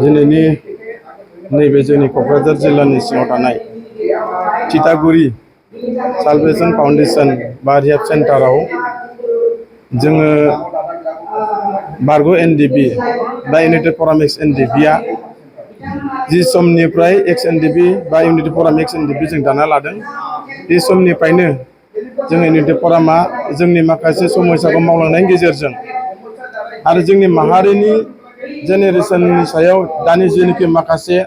दिनैनि नैबे जोंनि क'क्राझार जिल्लानि सिङाव थानाय थिथागुरि सालभेशन फाउन्डेशन बा रिहेब सेन्टाराव जोङो बारग' एनडिबि बा इउनाइटेड फराम एक्स-एनडिबि आ जि समनिफ्राय एक्स-एनडिबि बा इउनाइटेड फराम एक्स-एनडिबि जों दाना लादों बे समनिफ्रायनो जोंनि इउनाइटेड फरामा जोंनि माखासे समस्याखौ मावलांनायनि गेजेरजों आरो जोंनि माहारिनि जेनेरेसननि सायाव दानि जेनाखि माखासे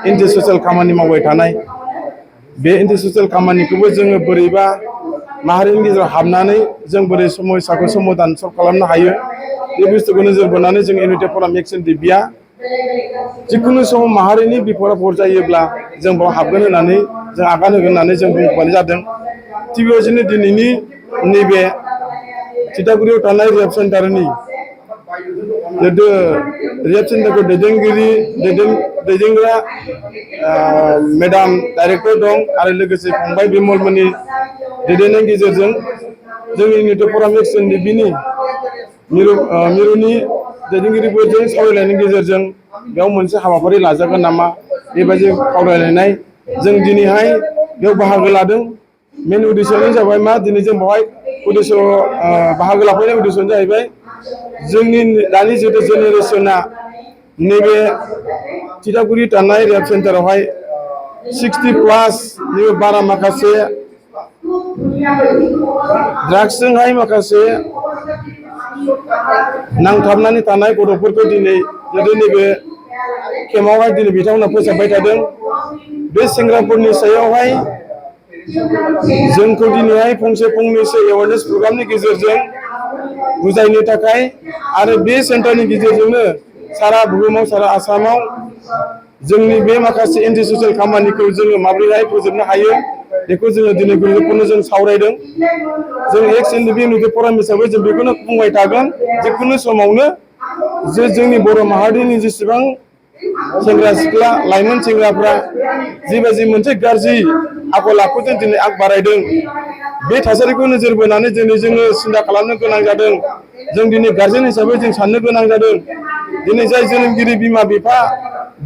एन्टि ससियेल खामानि मावबाय थानाय बे एन्टि ससियेल खामानिखौबो जोङो बोरैबा माहारिनि गेजेराव हाबनानै जों बोरै समस्याखौ समाधान सल्भ खालामनो हायो बे बुस्थुखौ नोजोर बोनानै जों इउनाइटेड फराम एक्स-एनडिबि आ जिखुनु समाव माहारिनि बिपद आफद जायोब्ला जों बेयाव हाबगोन होननानै जों आगान होगोन होननानै जों बुंनाय जादों। थिग बेबायदिनो दिनैनि नैबे थिथागुरियाव थानाय रिहेब सेन्टारनि जिहेथु रिहेब सेन्टारखौ दैदेनग्रा मेडाम डाइरेक्टर दं आरो लोगोसे फंबाय बिमलमोननि दैदेननायनि गेजेरजों जोंनि इउनाइटेड फराम एक्स-एनडिबि नि मिरुनि दैदेनगिरिफोरजों सावरायलायनायनि गेजेरजों बेयाव मोनसे हाबाफारि लाजागोन नामा बेबायदि खावलायलायनाय जों दिनैहाय बेयाव बाहागो लादों। मेन उद्देश्यआनो जाबाय मा दिनै जों बेवहाय बाहागो लाफैनाय उद्देश्यआनो जाहैबाय जोंनि दानि जितु जेनेरेसना नैबे थिथागुरि थानाय रिहेब सेन्टारावहाय 60+ नि बारा माखासे ड्राग्सजोंहाय माखासे नांथाबनानै थानाय गथ'फोरखौ दिनै जुदि नैबे केम्पआवहाय दिनै बिथांमोना फोसाबबाय थादों। बे सेंग्राफोरनि सायावहाय जोंखौ दिनैहाय फंनैसो एवारनेस प्रग्रामनि गेजेरजों बुजायनो थाखाय आरो बे सेन्टारनि गेजेरजोंनो सारा बुहुमाव सारा आसामाव जोंनि बे माखासे एन्टि ससियेल खामानिखौ जोङो माबोरैहाय फोजोबनो हायो बेखौ जोङो दिनै गुरुबखौनो जों सावरायदों। जों एक्स-एनडिबि इउनाइटेड फराम हिसाबै जों बेखौनो बुंबाय थागोन जिखुनु समावनो जे जोंनि बर' माहारिनि जेसेबां सेंग्रा सिख्ला लाइमोन सेंग्राफ्रा जिबायदि मोनसे गाज्रि आखल आखुजों दिनै आग बारायदों बे थासारिखौ नोजोर बोनानै दिनै जोङो सिन्था खालामनो गोनां जादों। जों दिनै गारजेन हिसाबै जों साननो गोनां जादों। दिनै जाय जोनोमगिरि बिमा बिफा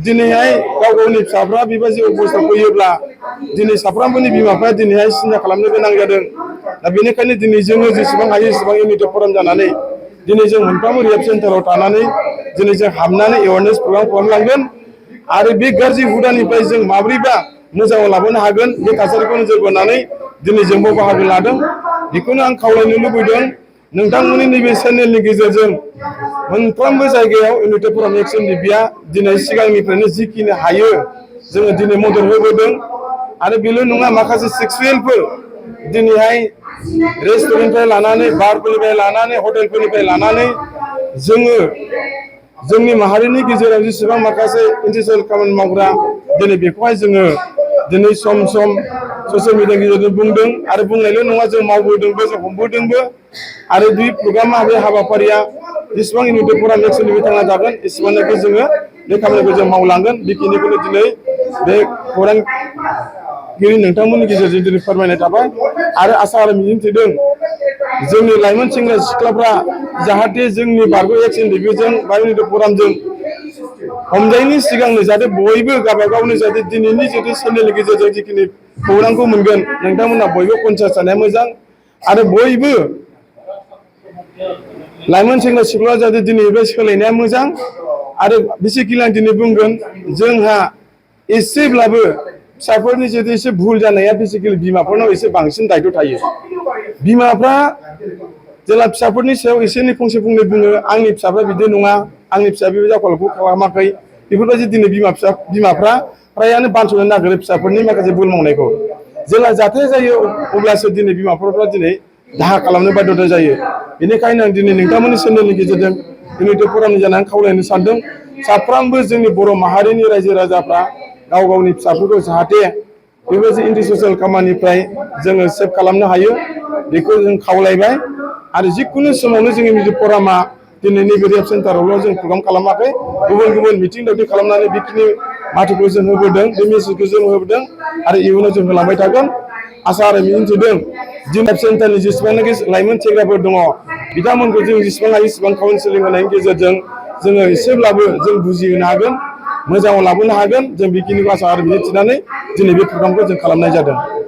दिनैहाय गाव गावनि फिसाफ्रा बेबायदि अबस्थायाव फैयोब्ला दिनै साफ्रोमबोनि बिमा बिफाया दिनैहाय सिन्था खालामनो गोनां जादों। दा बेनिखायनो दिनै जोङो जेसेबां हायो एसेबां इउनाइटेड फराम जानानै दिनै जों मोनफ्रोमबो रिहेब सेन्टाराव थानानै दिनै जों हाबनानै एवारनेस प्रग्राम खालामलांगोन आरो बे गाज्रि हुदानिफ्राय जों माब्रैबा मोजाङाव लाबोनो हागोन बे थासारिखौ नोजोर बोनानै दिनै जोंबो बाहागो लादों। बेखौनो आं खावलायनो लुबैदों नोंथांमोननि नैबे चेनेलनि गेजेरजों मोनफ्रोमबो जायगायाव इउनाइटेड फराम एक्स-एनडिबि आ दिनै सिगांनिफ्रायनो जिखिनि हायो जोङो दिनै मदद होबोदों आरो बेल' नङा माखासे सेक्सुयेलफोर दिनैहाय रेस्टुरेन्टनिफ्राय लानानै बारफोरनिफ्राय लानानै हटेलफोरनिफ्राय लानानै जोङो जोंनि माहारिनि गेजेराव जेसेबां माखासे एन्टि ससियेल खामानि मावग्रा दिनै बेखौहाय जोङो दिनै सम सम ससियेल मिडियानि गेजेरजों बुंदों आरो बुंनायल' नङा जों मावबोदोंबो जों हमबोदोंबो आरो बे प्रग्रामा बे हाबाफारिया जेसेबां इउनाइटेड फराम एक्स-एनडिबि थांना थागोन एसेबांनाखि जोङो बे खामानिखौ जों मावलांगोन। बेखिनिखौनो दिनै बे खौरांगिरि नोंथांमोननि गेजेरजों दिनै फोरमायनाय थाबाय आरो आसा आरो मिजिं थिदों जोंनि लाइमोन सेंग्रा सिख्लाफ्रा जाहाथे जोंनि बारग' एक्स-एनडिबिजों बा इउनाइटेड फरामजों हमजायैनि सिगांनो जाहाथे बयबो गावबागावनो जाहाथे दिनैनि जितु चेनेलनि गेजेरजों जिखिनि खौरांखौ मोनगोन नोंथांमोना बयबो कनसियास जानाया मोजां आरो बयबो लाइमोन सेंग्रा सिख्ला जाहाथे दिनैनिफ्राय सोलायनाया मोजां आरो बेसिकेलि आं दिनै बुंगोन जोंहा एसेब्लाबो फिसाफोरनि जितु एसे भुल जानाया बेसिकेलि बिमाफोरनाव एसे बांसिन दायथ' थायो। बिमाफ्रा जेला फिसाफोरनि सायाव एसे एनै फंसे बुङो आंनि फिसाफ्रा बिदि नङा आंनि फिसाया बेबायदि आखलखौ खालामाखै बेफोरबायदि दिनै बिमाफ्रा फ्रायानो बानस'नो नागिरो फिसाफोरनि माखासे भुल मावनायखौ जेला जाथाय जायो अब्लासो दिनै बिमाफोरा दिनै दाहा खालामनो बाध्यता जायो। बेनिखायनो आं दिनै नोंथांमोननि चेनेलनि गेजेरजों इउनाइटेड फरामनि जानानै खावलायनो सानदों साफ्रोमबो जोंनि बर' माहारिनि रायजो राजाफ्रा गाव गावनि फिसाफोरखौ जाहाथे बेबायदि एन्टि ससियेल खामानिफ्राय जोङो सेभ खालामनो हायो बेखौ जों खावलायबाय आरो जिखुनु समावनो जोंनि इउनाइटेड फरामा दिनै नैबे रिहेब सेन्टारावल' जों प्रग्राम खालामाखै गुबुन गुबुन मिथिं दावथिं खालामनानै बेखिनि माथोखौ जों होबोदों बे मेसेजखौ जों होबोदों आरो इयुनाव जों होलांबाय थागोन। आसा आरो मिजिं थिदों रिहेब सेन्टारनि जेसेबांनाखि लाइमोन सेंग्राफोर दङ बिथांमोनखौ जों जेसेबां हायो एसेबां काउन्सिलिं होनायनि गेजेरजों जोङो एसेब्लाबो जों बुजिहोनो हागोन मोजाङाव लाबोनो हागोन जों बेखिनिखौ आसा आरो मिजिंथिनानै दिनै बे प्रग्रामखौ जों खालामनाय जादों।